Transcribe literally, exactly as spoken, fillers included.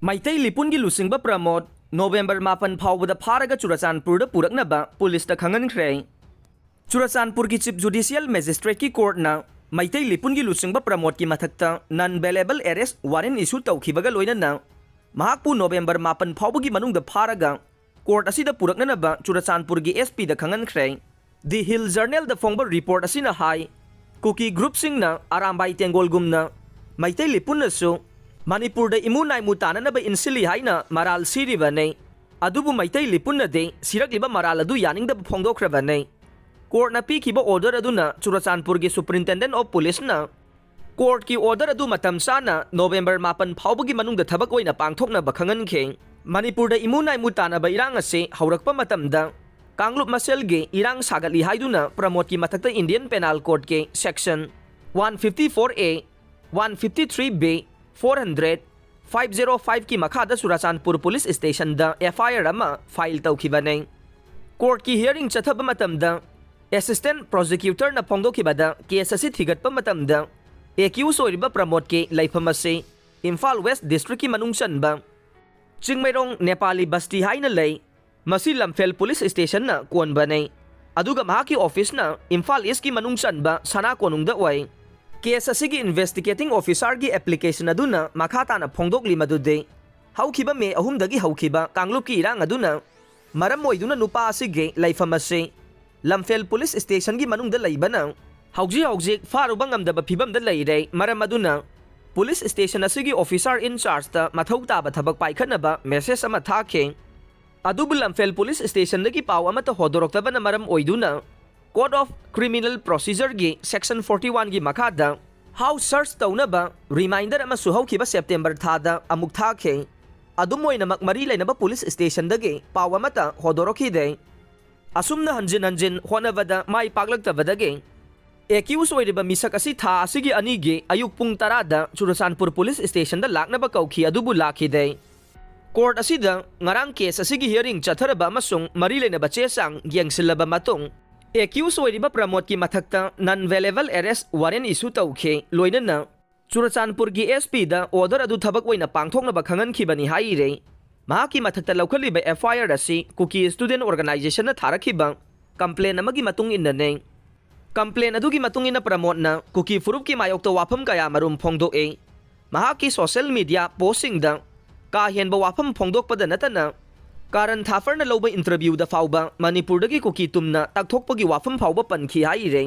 ꯃꯩꯇꯩ ꯂꯤꯄꯨꯟꯒꯤ ꯂꯨꯆꯤꯡꯕ ꯄ꯭ꯔꯃꯣꯗ ꯅꯣꯕꯦꯝꯕꯔ ꯃꯥꯄꯟ ꯐꯥꯎꯕꯗ ꯐꯥꯔꯒ ꯆꯨꯔꯆꯥꯟꯄꯨꯔꯗ ꯄꯨꯔꯛꯅꯕ ꯄꯨꯂꯤꯁꯇ ꯈꯪꯍꯟꯈ꯭ꯔꯦ꯫ ꯆꯨꯔꯆꯥꯟꯄꯨꯔꯒꯤ ꯆꯤꯐ ꯖꯨꯗꯤꯁꯤꯌꯦꯜ ꯃꯦꯖꯤꯁꯇ꯭ꯔꯦꯠꯀꯤ ꯀꯣꯔꯠꯅ ꯃꯩꯇꯩ ꯂꯤꯄꯨꯟꯒꯤ ꯂꯨꯆꯤꯡꯕ ꯄ꯭ꯔꯃꯣꯗꯀꯤ ꯃꯊꯛꯇ ꯅꯟ ꯕꯦꯂꯦꯕꯜ ꯑꯦꯔꯦꯁ ꯋꯥꯔꯦꯟ ꯏꯁꯨ ꯇꯧꯈꯤꯕꯒ ꯂꯣꯏꯅꯅ ꯃꯍꯥꯛꯄꯨ ꯅꯣꯕꯦꯝꯕꯔ ꯃꯥꯄꯟ ꯐꯥꯎꯕꯒꯤ ꯃꯅꯨꯡꯗ ꯐꯥꯔꯒ ꯀꯣꯔꯠ ꯑꯁꯤꯗ ꯄꯨꯔꯛꯅꯅꯕ ꯆꯨꯔꯆꯥꯟꯄꯨꯔꯒꯤ ꯑꯦꯁ ꯄꯤꯗ ꯈꯪꯍꯟꯈ꯭ꯔꯦ꯫ ꯗꯤ ꯍꯤꯜ ꯖꯔꯅꯦꯜꯗ ꯐꯣꯡꯕ ꯔꯤꯄꯣꯔꯠ ꯑꯁꯤꯅ ꯍꯥꯏ, ꯀꯨꯀꯤ ꯒ꯭ꯔꯨꯞꯁꯤꯡꯅ ꯑꯔꯥꯝꯕꯥꯏ ꯇꯦꯡꯒꯣꯜꯒꯨꯝꯅ ꯃꯩꯇꯩ ꯂꯤꯄꯨꯟꯅꯁꯨ ꯃꯅꯤꯄꯨꯔꯗ ꯏꯃꯨ ꯅꯥꯏꯃꯨ ꯇꯥꯅꯅꯕ ꯏꯟꯁꯤꯜꯂꯤ ꯍꯥꯏꯅ ꯃꯔꯥꯜ ꯁꯤꯔꯤꯕꯅꯤ꯫ ꯑꯗꯨꯕꯨ ꯃꯩꯇꯩ ꯂꯤꯄꯨꯟꯅꯗꯤ ꯁꯤꯔꯛꯂꯤꯕ ꯃꯔꯥꯜ ꯑꯗꯨ ꯌꯥꯅꯤꯡꯗꯕ ꯐꯣꯡꯗꯣꯛꯈ꯭ꯔꯕꯅꯤ꯫ ꯀꯣꯔꯠꯅ ꯄꯤꯈꯤꯕ ꯑꯣꯔꯗꯔ ꯑꯗꯨꯅ ꯆꯨꯔꯆꯥꯟꯄꯨꯔꯒꯤ ꯁꯨꯄ꯭ꯔꯤꯟꯇꯦꯟꯗꯦꯟ ꯑꯣꯐ ꯄꯨꯂꯤꯁꯅ ꯀꯣꯔꯠꯀꯤ ꯑꯣꯔꯗꯔ ꯑꯗꯨ ꯃꯇꯝ ꯆꯥꯅ ꯅꯣꯕꯦꯝꯕꯔ ꯃꯥꯄꯟ ꯐꯥꯎꯕꯒꯤ ꯃꯅꯨꯡꯗ ꯊꯕꯛ ꯑꯣꯏꯅ ꯄꯥꯡꯊꯣꯛꯅꯕ ꯈꯪꯍꯟꯈꯤ꯫ ꯃꯅꯤꯄꯨꯔꯗ ꯏꯃꯨ ꯅꯥꯏꯃꯨ ꯇꯥꯅꯕ ꯏꯔꯥꯡ ꯑꯁꯤ ꯍꯧꯔꯛꯄ ꯃꯇꯝꯗ ꯀꯥꯡꯂꯨꯞ ꯃꯁꯦꯜꯒꯤ ꯏꯔꯥꯡ ꯁꯥꯒꯠꯂꯤ ꯍꯥꯏꯗꯨꯅ ꯄ꯭ꯔꯃꯣꯗꯀꯤ ꯃꯊꯛꯇ ꯏꯟꯗꯤꯌꯟ ꯄꯦꯅꯥꯜ ꯀꯣꯗꯀꯤ section one fifty four A, one fifty three B, four hundred, five zero ꯐꯥꯏꯚꯀꯤ ꯃꯈꯥꯗ ꯆꯨꯔꯆꯥꯟꯄꯨꯔ ꯄꯨꯂꯤꯁ ꯁ꯭ꯇꯦꯁꯟꯗ ꯑꯦꯐ ꯑꯥꯏ ꯑꯥꯔ ꯑꯃ ꯐꯥꯏꯜ ꯇꯧꯈꯤꯕꯅꯤ꯫ ꯀꯣꯔꯠꯀꯤ ꯍꯤꯌꯔꯤꯡ ꯆꯠꯊꯕ ꯃꯇꯝꯗ ꯑꯦꯁꯤꯁꯇꯦꯟꯠ ꯄ꯭ꯔꯣꯁꯤꯀ꯭ꯌꯨꯇꯔꯅ ꯐꯣꯡꯗꯣꯛꯈꯤꯕꯗ, ꯀꯦꯁ ꯑꯁꯤ ꯊꯤꯒꯠꯄ ꯃꯇꯝꯗ ꯑꯦꯀ꯭ꯌꯨꯁ ꯑꯣꯏꯔꯤꯕ ꯄ꯭ꯔꯃꯣꯗꯀꯤ ꯂꯩꯐꯝ ꯑꯁꯤ ꯏꯝꯐꯥꯜ ꯋꯦꯁ ꯗꯤꯁꯇ꯭ꯔꯤꯛꯀꯤ ꯃꯅꯨꯡ ꯆꯟꯕ ꯆꯤꯡꯃꯩꯔꯣꯡ ꯅꯦꯄꯥꯂꯤ ꯕꯁꯇꯤ ꯍꯥꯏꯅ ꯂꯩ꯫ ꯃꯁꯤ ꯂꯝꯐꯦꯜ ꯄꯨꯂꯤꯁ ꯁ꯭ꯇꯦꯁꯟꯅ ꯀꯣꯟꯕꯅꯤ꯫ ꯑꯗꯨꯒ ꯃꯍꯥꯛꯀꯤ ꯑꯣꯐꯤꯁꯅ ꯏꯝꯐꯥꯜ ꯏꯁꯀꯤ ꯃꯅꯨꯡ ꯆꯟꯕ ꯁꯅꯥ ꯀꯣꯅꯨꯡꯗ ꯑꯣꯏ꯫ ꯀꯦꯁ ꯑꯁꯤꯒꯤ ꯏꯟꯚꯦꯁꯇꯤꯒꯦꯇꯤꯡ ꯑꯣꯐꯤꯁꯥꯔꯒꯤ ꯑꯦꯄ꯭ꯂꯤꯀꯦꯁꯟ ꯑꯗꯨꯅ ꯃꯈꯥ ꯇꯥꯅ ꯐꯣꯡꯗꯣꯛꯂꯤ ꯃꯗꯨꯗꯤ, ꯍꯧꯈꯤꯕ ꯃꯦ ꯑꯍꯨꯝꯗꯒꯤ ꯍꯧꯈꯤꯕ ꯀꯥꯡꯂꯨꯞꯀꯤ ꯏꯔꯥꯡ ꯑꯗꯨꯅ ꯃꯔꯝ ꯑꯣꯏꯗꯨꯅ ꯅꯨꯄꯥ ꯑꯁꯤꯒꯤ ꯂꯩꯐꯝ ꯑꯁꯤ ꯂꯝꯐꯦꯜ ꯄꯨꯂꯤꯁ ꯁ꯭ꯇꯦꯁꯟꯒꯤ ꯃꯅꯨꯡꯗ ꯂꯩꯕꯅ ꯍꯧꯖꯤꯛ ꯍꯧꯖꯤꯛ ꯐꯥꯔꯨꯕ ꯉꯝꯗꯕ ꯐꯤꯕꯝꯗ ꯂꯩꯔꯦ꯫ ꯃꯔꯝ ꯑꯗꯨꯅ ꯄꯨꯂꯤꯁ ꯁ꯭ꯇꯦꯁꯟ ꯑꯁꯤꯒꯤ ꯑꯣꯐꯤꯁꯥꯔ ꯏꯟ ꯆꯥꯔꯖꯇ ꯃꯊꯧ ꯇꯥꯕ ꯊꯕꯛ ꯄꯥꯏꯈꯠꯅꯕ ꯃꯦꯁꯦꯖ ꯑꯃ ꯊꯥꯈꯤ꯫ ꯑꯗꯨꯕꯨ ꯂꯝꯐꯦꯜ ꯄꯨꯂꯤꯁ ꯁ꯭ꯇꯦꯁꯟꯗꯒꯤ ꯄꯥꯎ ꯑꯃꯠꯇ ꯍꯣꯗꯣꯔꯛꯇꯕꯅ ꯃꯔꯝ ꯑꯣꯏꯗꯨꯅ ꯀꯣꯗ ꯑꯣꯐ ꯀ꯭ꯔꯤꯃꯤꯅꯦꯜ ꯄ꯭ꯔꯣꯁꯤꯖꯔꯒꯤ ꯁꯦꯛꯁꯟ ꯐꯣꯔꯇꯤ ꯋꯥꯟꯒꯤ ꯃꯈꯥꯗ ꯍꯥꯎꯁ ꯁꯔꯆ ꯇꯧꯅꯕ ꯔꯤꯃꯥꯏꯟꯗꯔ ꯑꯃꯁꯨ ꯍꯧꯈꯤꯕ ꯁꯦꯞꯇꯦꯝꯕꯔ ꯊꯥꯗ ꯑꯃꯨꯛ ꯊꯥꯈꯤ꯫ ꯑꯗꯨꯝ ꯑꯣꯏꯅꯃꯛ, ꯃꯔꯤ ꯂꯩꯅꯕ ꯄꯨꯂꯤꯁ ꯁ꯭ꯇꯦꯁꯟꯗꯒꯤ ꯄꯥꯎ ꯑꯃꯠꯇ ꯍꯣꯗꯣꯔꯛꯈꯤꯗꯦ꯫ ꯑꯁꯨꯝꯅ ꯍꯟꯖꯤꯟ ꯍꯟꯖꯤꯟ ꯍꯣꯠꯅꯕꯗ ꯃꯥꯏ ꯄꯥꯛꯂꯛꯇꯕꯗꯒꯤ ꯑꯦꯀ꯭ꯌꯨꯁ ꯑꯣꯏꯔꯤꯕ ꯃꯤꯁꯛ ꯑꯁꯤ ꯊꯥ ꯑꯁꯤꯒꯤ ꯑꯅꯤꯒꯤ ꯑꯌꯨꯛ ꯄꯨꯡ ꯇꯔꯥꯗ ꯆꯨꯔꯆꯥꯟꯄꯨꯔ ꯄꯨꯂꯤꯁ ꯁ꯭ꯇꯦꯁꯟꯗ ꯂꯥꯛꯅꯕ ꯀꯧꯈꯤ, ꯑꯗꯨꯕꯨ ꯂꯥꯛꯈꯤꯗꯦ꯫ ꯀꯣꯔꯠ ꯑꯁꯤꯗ ꯉꯔꯥꯡ ꯀꯦꯁ ꯑꯁꯤꯒꯤ ꯍꯤꯌꯔꯤꯡ ꯆꯠꯊꯔꯕ ꯑꯃꯁꯨꯡ ꯃꯔꯤ ꯂꯩꯅꯕ ꯆꯦ ꯆꯥꯡ ꯌꯦꯡꯁꯤꯜꯂꯕ ꯃꯇꯨꯡ, ꯑꯦꯀ꯭ꯌꯨꯁ ꯑꯣꯏꯔꯤꯕ ꯄ꯭ꯔꯃꯣꯗꯀꯤ ꯃꯊꯛꯇ ꯅꯟ ꯕꯦꯂꯦꯕꯜ ꯑꯦꯔꯦꯁ ꯋꯥꯔꯦꯟ ꯏꯁꯨ ꯇꯧꯈꯤ, ꯂꯣꯏꯅꯅ ꯆꯨꯔꯆꯥꯟꯄꯨꯔꯒꯤ ꯑꯦꯁ ꯄꯤꯗ ꯑꯣꯔꯗꯔ ꯑꯗꯨ ꯊꯕꯛ ꯑꯣꯏꯅ ꯄꯥꯡꯊꯣꯛꯅꯕ ꯈꯪꯍꯟꯈꯤꯕꯅꯤ ꯍꯥꯏꯔꯦ꯫ ꯃꯍꯥꯛꯀꯤ ꯃꯊꯛꯇ ꯂꯧꯈꯠꯂꯤꯕ ꯑꯦꯐ ꯑꯥꯏ ꯑꯥꯔ ꯑꯁꯤ ꯀꯨꯀꯤ ꯁ꯭ꯇꯨꯗꯦꯟꯠ ꯑꯣꯔꯒꯅꯥꯏꯖꯦꯁꯟꯅ ꯊꯥꯔꯛꯈꯤꯕ ꯀꯝꯄ꯭ꯂꯦꯟ ꯑꯃꯒꯤ ꯃꯇꯨꯡ ꯏꯟꯅꯅꯤ꯫ ꯀꯝꯄ꯭ꯂꯦꯟ ꯑꯗꯨꯒꯤ ꯃꯇꯨꯡ ꯏꯟꯅ ꯄ꯭ꯔꯃꯣꯗꯅ ꯀꯨꯀꯤ ꯐꯨꯔꯨꯞꯀꯤ ꯃꯥꯌꯣꯛꯇ ꯋꯥꯐꯝ ꯀꯌꯥ ꯃꯔꯨꯝ ꯐꯣꯡꯗꯣꯛꯏ꯫ ꯃꯍꯥꯛꯀꯤ ꯁꯣꯁꯤꯌꯦꯜ ꯃꯤꯗꯤꯌꯥ ꯄꯣꯁꯁꯤꯡꯗ ꯀꯥ ꯍꯦꯟꯕ ꯋꯥꯐꯝ ꯐꯣꯡꯗꯣꯛꯄꯗ ꯅꯠꯇꯅ ꯀꯥꯔꯟ ꯊꯥꯐꯔꯅ ꯂꯧꯕ ꯏꯟꯇꯔꯚ꯭ꯌꯨꯗ ꯐꯥꯎꯕ ꯃꯅꯤꯄꯨꯔꯗꯒꯤ ꯀꯨꯀꯤ ꯇꯨꯝꯅ ꯇꯛꯊꯣꯛꯄꯒꯤ ꯋꯥꯐꯝ ꯐꯥꯎꯕ ꯄꯟꯈꯤ ꯍꯥꯏꯔꯦ꯫